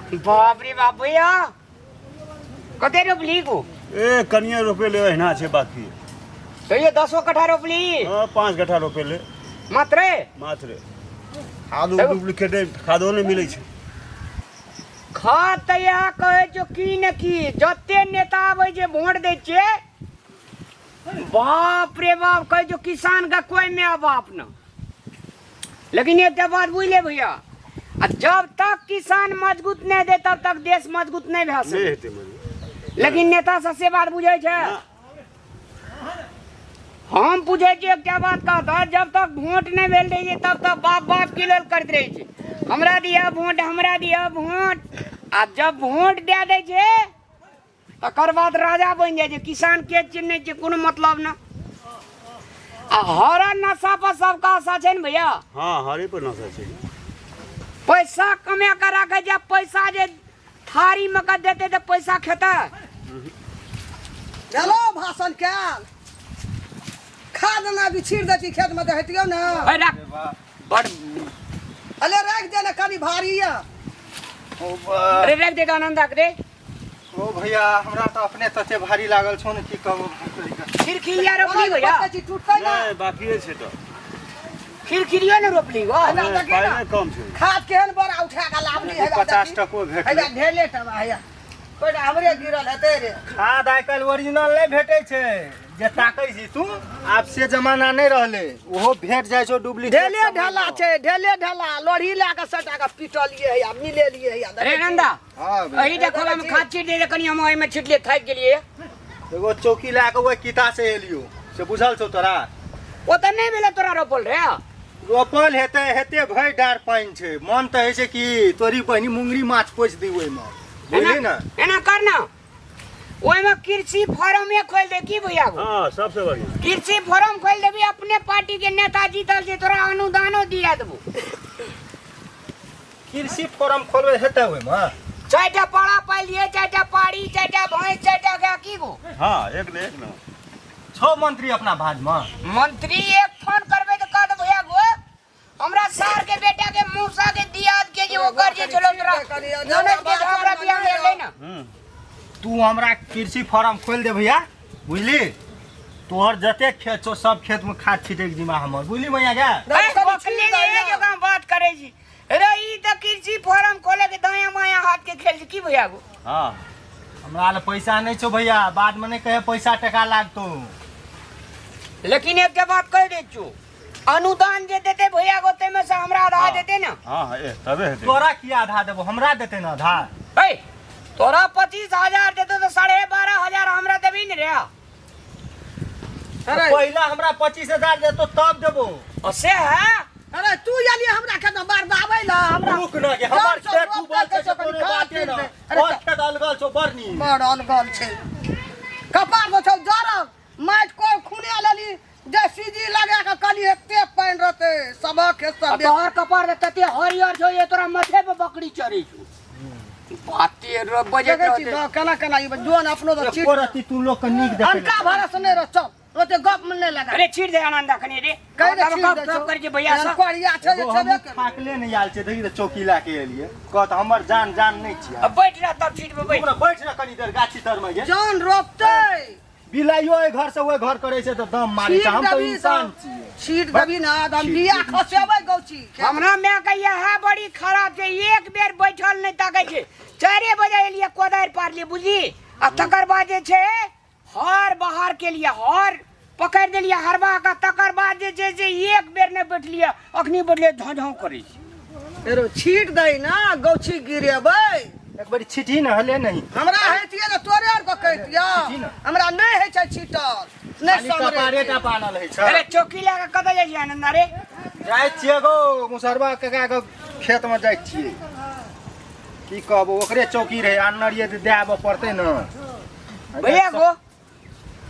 बाप रे बाप भैया कते रोपली को ए कनिए रोपेले अहिना छै बाकी तैयो दसो कट्ठा रोपली हाँ 5 कट्ठा रोपेले मात्रे मात्रे खादो डुप्लीकेट खादो नहि मिलै छै खाद तऽ इएह कहै छौ की ने की जते नेता आबै छै वोट दै छियै बाप रे बाप कहै छौ किसान के कोई माय बाप न लेकिन एकटा बात बुझ ले भैया आ जब तक किसान मजबूत नहीं दे तब तक देश मजबूत नहीं भए नहि सकै हेतै मजबूत लेकिन नेता सब से बात बुझै छै हम पूछै छियै एकटा बात कहता जब तक वोट नहि भेल रहै छै तब तक बाप बाप की लेल करैत रहै छै हमरा दिअ वोट हमरा दिअ वोट आ जब वोट दए दै छै तकर बाद राजा बनि जाइ छै किसान के चिन्है छै कोनो मतलब ना आ हर नशा पर सबके आशा छै ने भैया हाँ हरे पर नशा छै पैसा कमा के राखै छै पैसा जे थारी में के देते तऽ पैसा खेतै चलो भाषण कयल खाद ना भी छीट दै छी खेत में तऽ हेतियौ ने है राख बड़ अले राखि दे ने कनि भारी यऽ अरे राख दे आनंद रे ओ भैया हमरा तऽ अपने तते भारी लागल छौ ने की कहबो भाई तोरी के। खिरखिरिया रोपली भैया कते चीज टूटतै ना नहि बाकिए छै तऽ खिरखिरियो ने रोपली गो ना, नहि, देखी ना। पाइने कम छै खाद केहन बड़ा उठा के लाबली है 50 टको भेटलै हैया ढेले टबा हैया कोइटा हमरे गिरल हेतै रे खाद आइ काल्हि ओरिजिनल नहि भेटै छै जे ताकै छी तू आब से जमाना नहि रहलै ओहो भेट जाइ छौ डुप्लीकेट ढेले ढेला छै ढेले ढेला लोढ़ी लए कऽ सटा कऽ पिटलियै हैया मिलेलियै हैया अरे नंदा हँ भैया। एहि देखो हम खाद छीट दे कनी हम एहिमे छिटलियै थाकि गेलियै एगो चौकी लए कऽ ओहि किता से एलियो से बुझल छौ तोरा ओ तऽ नहि भेलै तोरा रोपल रे रोपल हेतै हेतै भरि डाँर पानि छै मन तऽ होइ छै कि तोरी बहिनी मुंगरी माछ पोसि दी ओहिमे बुझली ने एना कर ना ओहिमे कृषि फार्मे खोलि दे की भैया गो? हाँ सबसे बढ़िया कृषि फार्म खोलि देबी अपने पार्टी के नेता जीतल छै तोरा अनुदानो दिया देबो कृषि फार्म खोलबै हेतै ओहिमे चारिटा पाड़ा पालिए चारिटा पाड़ी चारिटा भैंस चारिटा गाय की गो हाँ एक ने एक ने छौ मंत्री अपना भाजमे मंत्री एक फोन करबे तऽ कह दे भैया गो हमरा सार के बेटा के मौसा के दियाद के जे ओकर जे चलो तोरा ननद के हमरा बियाह में ले ना तू हमरा कृषि फार्म खोलि दे भैया बुझली तोहर जते खेत छौ सब खेत में खाद छिटै के जिम्मा हमर बुझली भैया गे ए, बकले ने जगह बात करे छी रे ई तऽ कृषि फार्म खोले के दाया माया हाथ के खेल छी की भैया गो हाँ हमरा लए पैसा नहि छौ भैया बाद में नहि कहे पैसा टका लागतो लेकिन एकटा बात कहि दै छौ अनुदान जे देते भैया गो ताहिमे से हमरा आधा हाँ। देते ना हाँ हाँ ए तबे हेतै तोरा किया आधा देबो हमरा देते ने आधा ए तोरा 25,000 देते तो 12,500 हमरा देबी ने रे अरे पहिला हमरा 25,000 देतो तब देबो और से है अरे तू एलियै हमरा खेत में बरदाबै ला हमरा रुक न गे हमर जड़ खेत सब डूबल छै से रोपते कोनो खाद बाते न पीट दे। अरे और खेत अलगल छौ बड़ नीक बड़ अलगल छै कपार में छौ जरल माटि कोइ खुने लेली जे सीजी लगा के कली एते पानि रहतै सबक खेत आ सब तोहर कपार तऽ तते हरियर छौ ये तोरा माथे पे बकरी चढ़ै छौ बाते रो बजैत देखै छी रहतै तऽ केना केना ई जोन अपनो तऽ एको रत्ती तू लोग के नीक देखै अनका भरोसे नहि रह चल ओते गप में नहि लगा अरे छीट दे आनंद अखनी रे कहि दे तब छीट गप दै गप छौ। करै छी भैया एहन सब कोरिया छै जे एगो छेबे हमहूँ करै। थाकले नहि आयल छै देखी तऽ चौकी लए के एलियै कहत हमर जान जान नहि छियै अब बैठ रह तब छीट पे बैठ हमरा बैठ ना कनी देर गाछी तर में गे जौन रोपतै बिलाइयो एहि घर से ओहि घर करे छै तऽ दम मारे छै छीट हम तऽ देबी इंसान तऽ छियै छीट देबी ना तऽ हम बिया खसेबै गौची हमरा माय के इएह बड़ी खराब छै एक बेर बैठल नहि ताकै छै 4 बजे एलियै कोदारि पारलियै बुझली आ तकर बाद जे छै हर बाहर के लिए हर पकड़ि देलियै हरबा के तकर बाद जे छै से एक बेर नहि बैठलियै अखनी बैठलियै झौं झौं करै छै एरो छीट दै ना गौछी गिरेबै एक बारी छिटही ने हले नहीं हमरा हेतियै तऽ तोरे आर के कहितियै छिटही ने। हमरा नहि होइ छै छीटल नहि खाली सम्हरै कपारे छै। टा पानल होइ छै अरे चौकी लए कऽ कतऽ जाइ छियै आनन्द अरे जाइ छियै गो मुसरबा काका के खेत में जाइ छियै की कहबो ओकरे चौकी रहै आनने रहियै तऽ दए आबऽ पड़तै ने भैया गो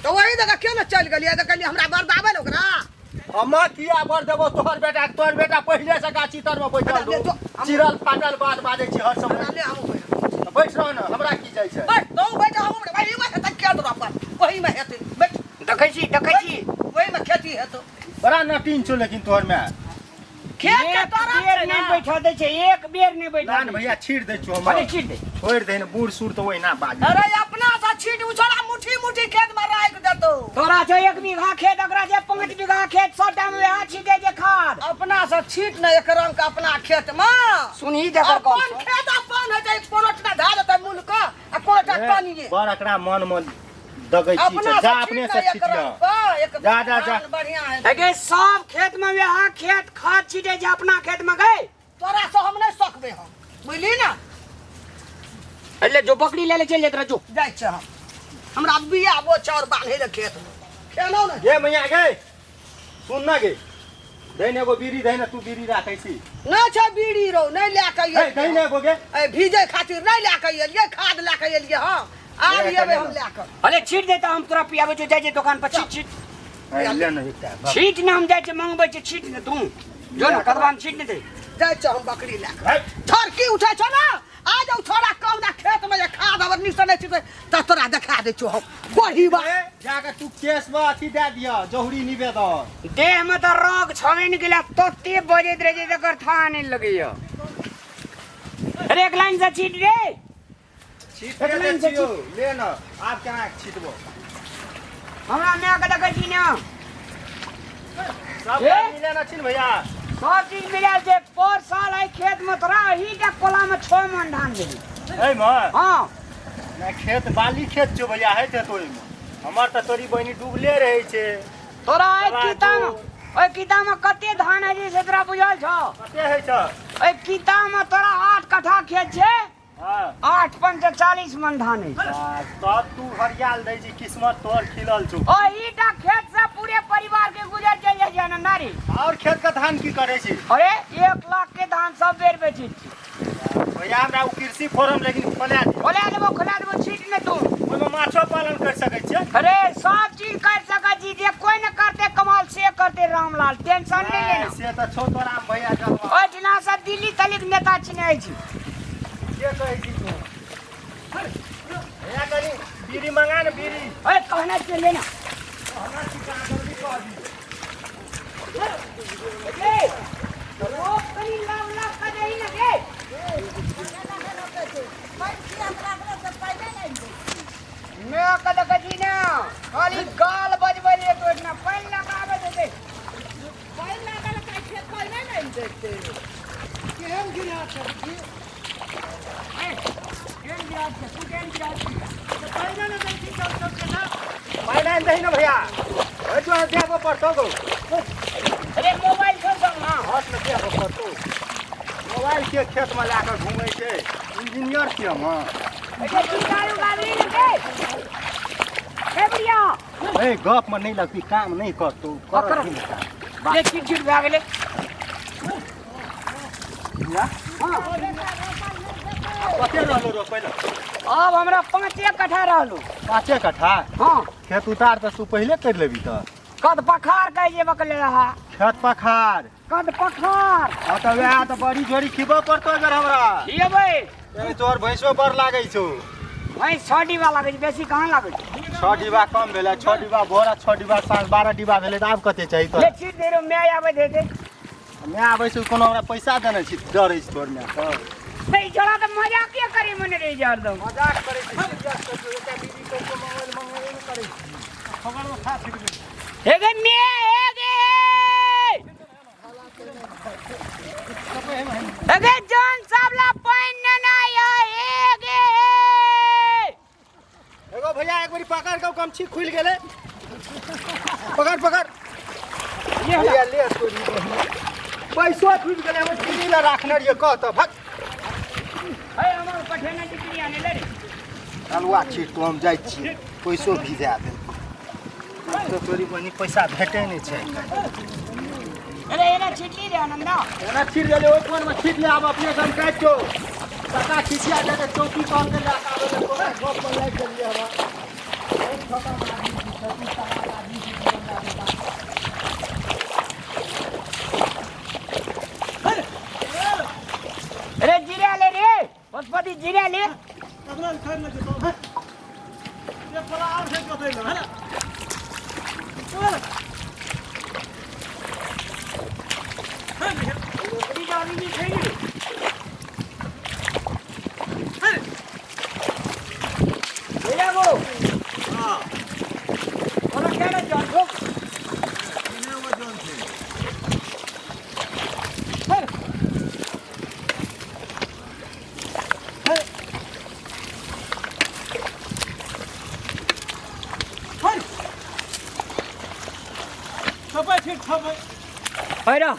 तऽ वही जगह किया ने चलि गेलियै तऽ कहलियै हमरा बरदाबै ने ओकरा हमा किया बर देबो तोहर बेटा तोहर बेटा पहिले से गाछी तर में बैठल ले जो, रहो चिरल फाटल बात बाजै छी हर समय ले हमहूँ बैठ तऽ बैठ रह ने हमरा की जाइ छै बैठ तू बैठ हमहूँ बैठ वही में हेतै खेत रोपल वही में हेतै बैठ देखै छी देखै छी वही में खेती हेतौ बड़ा नटीन छौ लेकिन तोहर माय खेत के एक तरफ बेर छै नहि ने। बैठा दै छै, एक बेर नहि बैठा ना दै भैया छीट दै छियौ छै। हम। अरे छीट दे। छोड़ि दे ने, बूढ़ सूढ़ तऽ ओहिना बाजै। अरे अपना से छीट उछड़ा मुट्ठी मुट्ठी खेत में राख देतो। तोरा छौ 1 बीघा खेत, ओकरा छै 5 बीघा खेत, सबटा में वएह छीटे छै खाद। अपना से छीट ने एक रंग के अपना खेत में। सुनही देखर गप। अपन खेत अपन होइ छै, कोनो टा धऽ देतै मूल के आ कोनो टा कनिये। बड़ एकरा मन में दगै छी। अपना जा से अपने छीट से ने एक छीट लिअ। रंग के, एक जा, जा, जा। धान बढ़िया है। अगे सब खेत में वएह खेत खाद छीटे छै, अपना खेत में गए। तोरा से हम नहीं सकबे हम, बुझली ना? अरे जो बकरी ले ले चल जात रह जो। जाइ छै हम, हमरा बिया वो चाउर बान्हे ले खेत में खेलौ ने। गे मैया गे सुन ना गे, दही ने एगो बीड़ी दही ने, तू बीड़ी राखै छी। नहि छै बीड़ी रौ, नहि लए के हे दही ने एगो गे। ए भीजै खातिर नहि लए के एलियै, खाद लए के एलियै। हँ आब ले एबै के हम लए के। अरे छीट देता हम तोरा पियाबै छौ, जाइ छै दोकान पर छीट छीट। हे, ले ने एकटा। छीट ने हम जाइ छै मंगबै छै, छीट ने तू जो ने कदवा में छीट ने दे। जाइ छै हम बकरी लए के। हे, ठरकी उठै छौ ने, आ जाउ छोड़ा कम ना खेत में जे खाद अबर निसँ नहि छिटै तऽ तोरा देखा दै छौ हम गोढ़ी बा। ए, जाके तू केस में अथी दए दिअ जहुरी निवेदन। देह में तऽ रोग छबे ने गेला, तते बजैत रहै छै तकर थाह नहि लगैया। अरे एक लाइन से छीट रे। छीट के दै छियौ, ले न आब केना छीटबो। हमरा माय के देखै छी ने। सब ए? मिले न छी ने भैया? सब चीज मिलल छै। पर साल एहि खेत में तोरा एही टा कोला में 6 मन धान भेलै। एहिमे? हाँ। ना खेत बाली खेत छौ भैया, होइत हेतौ ओहिमे। हमर तऽ तोरी बहिनी डूबले रहै छै। तोरा एहि तोरा किता में, ओहि किता में कते धान होइ छै से तोरा बुझल छौ? कते होइ छौ? एहि किता में तोरा 8 कट्ठा खेत छै। हाँ। 8 पंच 40 मन धान होइ छै। तब तू हरियाल दै छी, किस्मत तोहर खिलल छौ। ओहि टा खेत से पूरे परिवार के गुजर चलि जाइ छै नारी। और खेत के धान की करै छी? अरे 1 लाख के धान सब बेर बेचै छी। भैया हमरा ओ कृषि फोरम लेकिन खोला दे। खोला देबो, खोला देबो, छीट ने तू। ओहिमे माछो पालन कर सकै छियै? अरे सब चीज कर सकै छी, जे कोई न करते कमाल से करते रामलाल, टेंशन नहीं लेना। से तऽ छौ तोरा भैया जलवा। ओहिठिना से दिल्ली तलिक नेता चिन्है छी। के कहै छी तू? भैया कनी बीड़ी मंगा ने बीड़ी। अरे कहना छियै लेना। हमरा छिका जल्दी कह दी। ए, रोप कनी लाव लाव का देही ना गे। मैं कद कजी ना खाली गाल बजबै ले तो इतना पानि लगाबै देते। पानि लागल कहै छियै, पानि नहि देते। केहन गिरा छै? केहन गिरा छै? तू केहन गिरा छै? पानि नहि दै छी सब सबके ना। पानि आनि दही ने भैया। ओहि दुआरे देबऽ पड़तौ गौ। अरे मोबाइल छौ संग? हाँ। हाथ में देबऽ पड़तौ। मोबाइल के खेत में लए कऽ घूमै छै। इंजीनियर छियै हम। अरे चिंतारू गाड़ी ने गे। ए बुढ़िया। ए गप में नहि लगती, काम नहि करतौ। कर। ले चिट चिट भए गेलै। हाँ। कते रहलो रोपै लए? अब हमरा 5 कट्ठा रहलो। 5 कट्ठा? हाँ। खेत उतार तऽ तू पहिले कर लेबी तऽ। कद पखार कह जेबक ले रहा। खेत पखार। कद पखार। हाँ तऽ वएह तऽ बड़ी जोड़ी खिबऽ पड़तौ अगर हमरा। खियेबै। ए तोहर भैंसो बड़ लागै छौ। भैंस 6 डिब्बा लागै छै, बेसी कहाँ लागै छै? 6 डिब्बा कम भेलै, 6 डिब्बा भोर आ 6 डिब्बा साँझ, 12 डिब्बा भेलै तऽ आब कते चाही तोरा? ले छीट दे रौ, my आबैत हेतै। My आबै छै कोनो हमरा पैसा देने छी, डरै छी तोहर my पर। हे छोड़ा तऽ मजाके करै मने रहै छै हरदम। मजाक करै छी, सीरियस करै छी, एकटा बीड़ी कहै छै मोबाइल मंगेबे नहि करै छी। खबर मे खा फिर गेल। हे गे my, हे गे। हे गे जॉन साहब ला पानि नेना य, हे गे। एगो भैया एक बारी पकड़ के गमछी खुलि गेलै। पकड़ पकड़। ये भैया ले तोरी बहिन। पैसो खुलि गेलै, हम चीनी ला राखने रहियै, कह तऽ भक। हे हमर पठेना टिकरी आने ले रे। अलुआ छीट तो हम जाइ छियै, पैसो भिजा देलकै। तो तोरी बहिनी पैसा भेटै नहि छै। अरे एना छिटली रे आनंदा। एना छिट गेलै, ओहि कोनमे छिट ले, आब अपने से हम काटि दौ। काका खिसिया देतै, चौकी पर के लए कऽ आबै लए, तोरा गप पर लागि गेलियै हमरा। बहुत खतम आदमी छी, 36 साल आदमी छी जीवन दाता। अरे जीरा ले रे, पशुपति जीरा ले। अपना खाना ने जेतौ। ये पला और से जोतै ले, है ना? चल। दादागिरी छै ने। बुझले गो? हाँ। ओना केना जन छौ? तीने गो जन छै। थपै छिट थपै। हैरा।